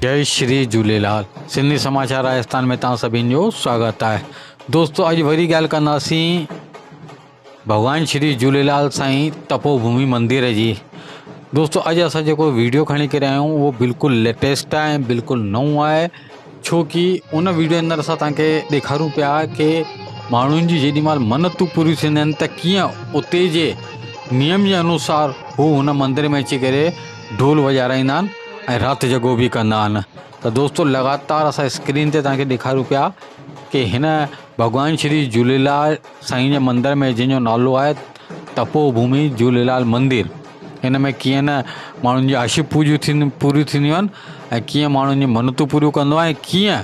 جئي شري جهوليلال سنڌي سماچار راجستان ۾ توهان سڀني جو سواگت آهي دوستو اڄ وري ڳالهه ڪنداسين ڀڳوان شري جهوليلال سائين تپو ڀومي مندر جي دوستو اڄ اسان جيڪو ويڊيو کڻي ڪري آيا آهيون اهو بلڪل ليٽيسٽ آهي ۽ بلڪل نئون آهي ڇو ڪي ان ويڊيو اندر اسان توهان کي ڏيکارون پيا ڪي ماڻهن جي جيڏي مهل منتون پوريون ٿينديون آهن ته ڪيئن اتي جي نيم جي انوسار هو هن مندر ۾ اچي ڪري ڍول وڄارائيندا آهن ۽ رات جڳو به ڪندا آهن ته دوستو لڳاتار اسان اسڪرين تي توهان کي ڏيکاريون پيا ڪي هن ڀڳوان شري جهوليلال سائين جي مندر ۾ جنهن جو نالو آهي تپو ڀومي جهوليلال مندر هن ۾ ڪيئن نه ماڻهن جي آشيون پوريون ٿينديون پوريون ٿينديون آهن ۽ ڪيئن ماڻهن جون منتون پوريون ڪندو آهي ۽ ڪيئن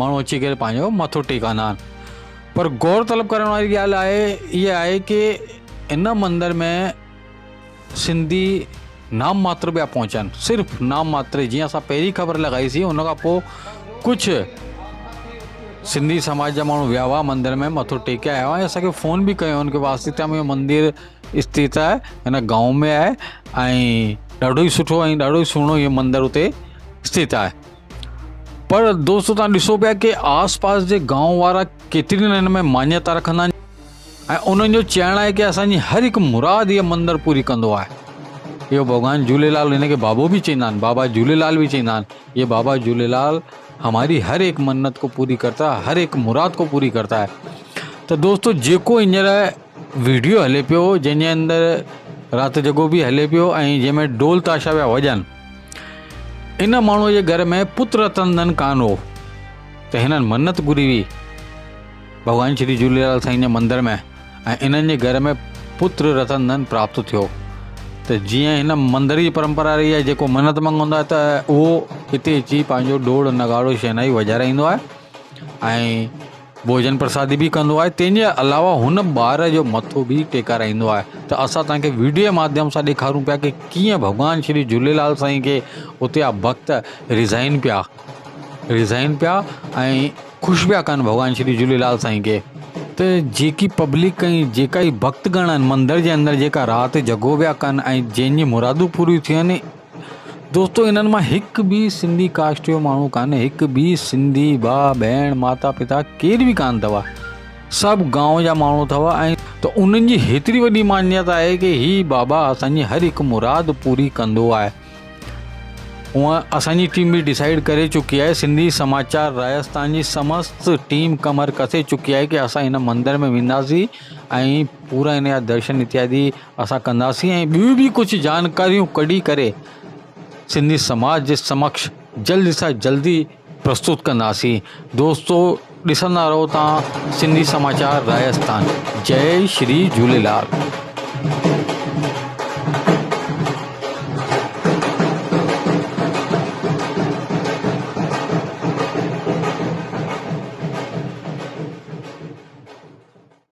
ماڻهو اچي ڪري پنهنجو مٿو ٽيڪندا آهن پر غور طلب ڪرڻ واري ڳالهه آهي اها آهي ڪي ان مندر ۾ سنڌي نام ماتر پيا پهچن صرف نام ماتر جيئن اسان پهرين خبر لڳائي سي ان کان پوء ڪجهه سنڌي سماج جا ماڻهو ويا هئا مندر ۾ مٿو ٽيڪي آيا هئا ۽ اسان کي فون به ڪيو ان کي واسطي ۾ مندر اسٿت آهي هن گائون ۾ آهي ۽ ڏاڍو ئي سٺو ۽ ڏاڍو ئي سهڻو اهو مندر اتي اسٿت آهي پر دوستو تان ڏسو پيا ڪي آس پاس جي گائون وارا ڪيتري نه هن ۾ مانيتا رکندا آهن ۽ انهن جو چئڻ آهي ڪي اسان جي هر هڪ مراد اهو مندر پوري ڪندو آهي. اهو ڀڳوان جهوليلال هن کي بابو به چئيندا آهن، بابا جهوليلال به چئيندا آهن. یہ بابا جهوليلال هماري هر هڪ منت کو پوري ڪرتا هي، هر هڪ مراد کو پوري ڪرتا هي. ته دوستو جيڪو هينئر ويڊيو هلي پيو جنهن جي اندر رات جڳو به هلي پيو ۽ جنهن ۾ ڍول تاشا پيا وڄن ان ماڻهو جي گهر ۾ پت رتن ڌن ڪانه هو ته هنن منت گهري هئي. ڀڳوان شري جهوليلال سائين جي مندر ۾ ۽ انهن جي گهر ۾ پتر رتن ڌن پراپت ٿيو ته جيئن هن مندر جي پرمپرا رهي آهي جيڪو منت مڱندو آهي ته اهو هتي اچي پنهنجو ڊوڙ نگاڙو شهنائي وڄارائيندو آهي ۽ ڀوڄن پرسادي به ڪندو آهي تنهن جي علاوه هن ٻار جو مٿو به ٽيڪارائيندو آهي ته اسان توهان کي ويڊيو جي ماڌيم سان ڏيکارون پيا ڪي ڪيئن ڀڳوان شري جهوليلال سائين کي اتي جا ڀڳت ريزائن پيا ريزائن پيا ۽ خوش پيا ڪن ڀڳوان شري جهوليلال سائين کي ته جيڪي پبلڪ ۽ جيڪا هي ڀڳت گڻ آهن مندر جي اندر جيڪا رات جڳو پيا ڪن ۽ جنهن جي مرادون پوريون ٿين دوستو انهن مان هڪ به سنڌي ڪاسٽ جو ماڻهو ڪانهي هڪ به سنڌي ڀاء ڀيڻ ماتا پتا ڪير به ڪانه اٿو سڀ گانو جا ماڻهو اٿو ۽ ته انهن جي هيتري وڏي مانيتا آهي ڪي هي بابا اسان جي هر هڪ مراد پوري ڪندو آهي هونء اسان جي ٽيم به ڊسائيڊ ڪري چڪي آهي سنڌي سماچار راجستان جي سمست ٽيم ڪمر ڪسي چڪي آهي ڪي اسان هن مندر ۾ وينداسين ۽ پورا هن جا درشن اتيادي اسان ڪنداسين ۽ ٻيون به ڪجهه جانڪاريون ڪڍي ڪري سنڌي سماج جي سمڪش جلد سان جلدي پرستت ڪنداسين دوستو ڏسندا رهو تان سنڌي سماچار راجستان جئي شري جهوليلال.